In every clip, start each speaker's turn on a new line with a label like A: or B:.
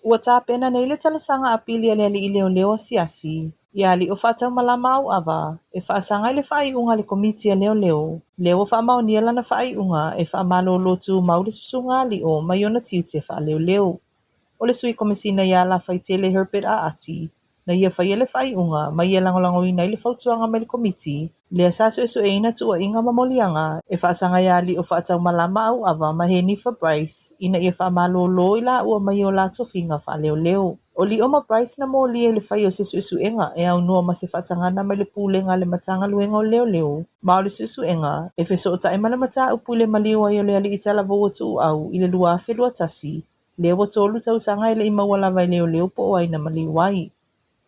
A: Ua tapena nei le talosaga apili a le alii leoleo asiasi ia Lio Faataumalama Auava e faasaga i le faaiuga a le Komiti a Leoleo, lea ua faamaonia lana faaiuga e faamalolo tumau le susuga a Lio mai ona tiute faaleoleo. O le Sui Komesina ia Lafaitele Herbert Aati na ia faia le faaiuga ma ia lagolagoina ai le fautuaga mai le Komiti lea sa suesueina tuuaiga ma moliaga e faasaga ia Lio Faataumalama Auava ma Henifer Bryce ina ia faamalolo i laua mai o la tofiga faaleoleo. O Lio ma Bryce na molia i le faia o se suesuega e aunoa ma se faatagaga mai le Pulega a le Matagaluega o Leoleo, ma o le suesuega e fesootai ma le mataupu i le maliu ai o le alii talavou o Tuuau i le 2021, lea ua 3 tausaga e le i maua lava e leoleo po o ai na maliu ai.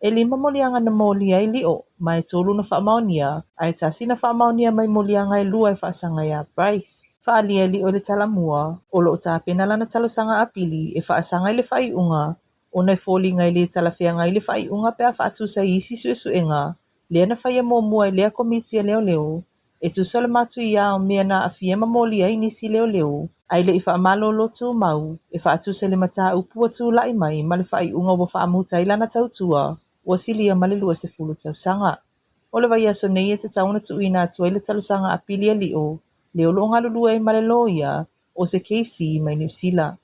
A: E 5 moliaga na molia ai Lio, ma e 3 na faamaonia, ae 1 na faamaonia mai moliaga e 2 e faasaga iā Bryce. Faaalia e Lio i le talamua, o lo o tapena lana talosaga apili e faasaga i le faaiuga ona e foliga e le talafeagai le faaiuga pe a faatusa i isi suesuega lea na faia muamua e lea Komiti a Leoleo e tusa o le matuia o mea na aafia ma molia ai nisi leoleo ae le i faamalolo tumau e faatusa i le mataupu ua tulai mai ma le faaiuga ua faamuta ai lana tautua ua silia ma le 20 tausaga. O le vaiaso nei e tatau ona tuuina atu ai le talosaga apili a Lio, lea o lo o galulue ai ma le loia o se KC mai Niu Sila.